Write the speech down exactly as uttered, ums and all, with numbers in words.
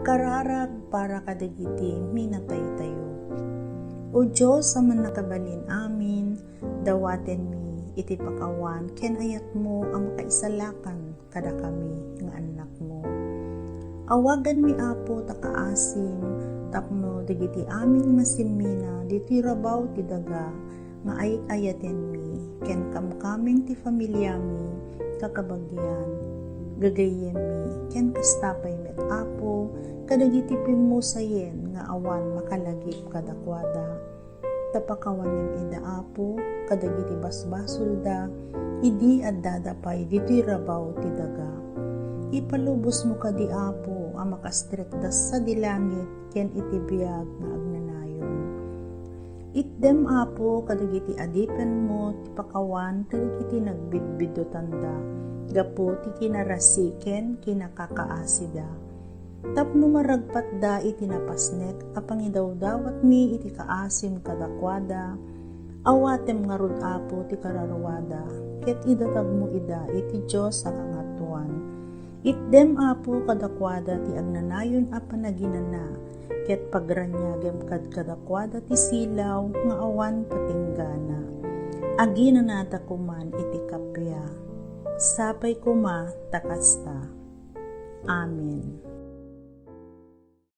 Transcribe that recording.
Kararag para kadagiti minataytayo. O Dios a Mannakabalin-amin, dawatenmi iti pakawan ken ayatmo a makaisalakan kadakami nga annakmo. Awaganmi, Apo, ta kaasim tapno dagiti amin nga simmina ditoy rabaw ti daga nga ay-ayatenmi ken kamkameng ti familiami, kakabagian, gagayyemmi, ken kasta pay met, Apo, kadagiti pimmusayen nga awan makalagip kadakuada. Ta pakawanem ida, Apo, kadagiti basbasolda idi addada pay ditoy rabaw ti daga. Ipalubosmo kadi, Apo, a makastrekda sadi langit ken iti biag nga agnanayon. Itdem, Apo, kadagiti adipenmo ti pakawan kadagiti nagbidbiddutanda gapu ti kinarasi ken kinakakaasida. Tapno maragpatda iti napasnek a pangidawdawatmi iti kaasim kadakuada, awatem ngarud, Apo, ti kararuada, ket idatagmo ida iti Dios a Kangatoan. Itdem, Apo, kadakuada ti agnanayon a panaginana, ket pagraniagem kadkadakuada ti silaw nga awan patinggana. Aginanada koman iti kappia. Sapay koma ta kasta. Amen.